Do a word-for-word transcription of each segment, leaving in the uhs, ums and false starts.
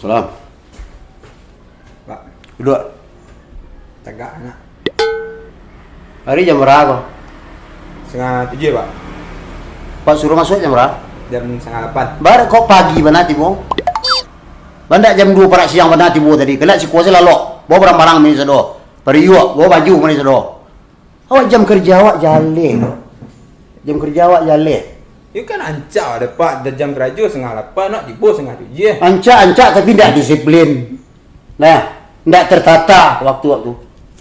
Salam. Pak. Duduak. Tagak, nak. Hari jam bara ko? Satangah tujuah, Pak. Pak suruah masuak jam bara? Jam satangah lapan. Bara kok pagi bana tibo? Bandak jam duo parak siang bana tibo tadi. Kalek siko se lalok. Bawa barang-barang mah sado. Pariuak, bawa baju mah sado. Awak jam karajo awak jaleh. Jam karajo awak jaleh. Iyo kan rancak dek, Pak, jam karajo satangah lapan, nak tibo satangah tujuah. Rancak-rancak tapi ndak disiplin. Nah, ndak tertata waktu-waktu.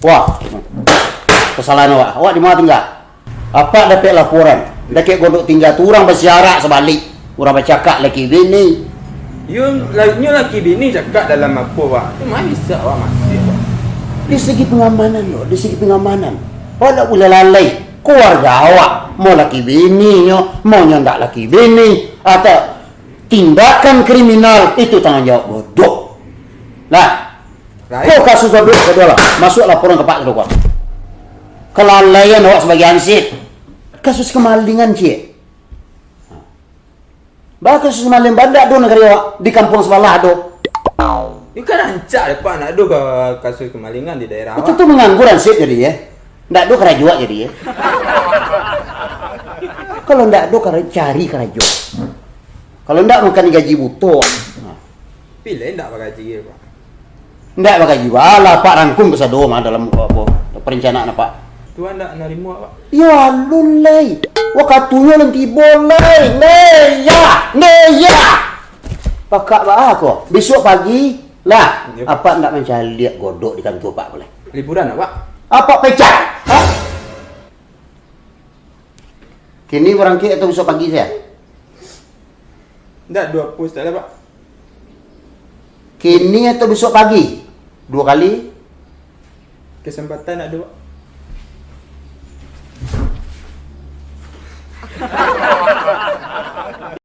Wah, kesalahan awak. Awak di ma tingga? Apak dapek laporan, dakek Godok tingga tu urang basiarak sabalik. Urang bacakak laki bini. Yo, la-, nyo laki bini cakak dalam apo, Pak? Tu ma bisa awak masuak, Pak? Di segi pangamanan lo, di segi pangamanan. Awak ndak buliah lalai. Kaluarga awak, mau laki bini nyo, mau nyo ndak laki bini, atau tindakan kriminal, itu tanggung jawab Godok. Nah, Lain. Ko kasus Godok, Godok lah. Masuak laporan ka Pak Godok. Kelalaian awak sabagai hansip. Kasus kamalingan, ciek. Bah, kasus kamalingan banyak do nagari awak, di kampuang sabalah do. Iyo kan rancak dek, Pak, ndak ado ka-, kasus kamalingan di daerah awak. Itu tu manganggur hansip jadi, yo. Ndak ado karajo jadi, yo. Kalau ndak ado kara-, cari karajo. Kalau ndak makan gaji buto. Pilih ndak bagaji, Pak. Ndak bagaji, balah Pak rangkum kasado mah dalam, apo, perencanaan Apak. Tuan ndak narimo, Pak? Yo alun lai. Wakatunyo alun tibo lai. Ndeya, ndeya. Pakak baa ko. Bisuak pagi lah. Yo. Apak ndak mancaliak Godok di kantua Apak ko lai. Liburan, Pak? Apak pecat. Ha? Kini barangkek atau bisuak pagi sajo? Ndak, duo puluah sajo lah, Pak. Kini atau bisuak pagi? Duo kali? Kesempatan ndak ado, Pak.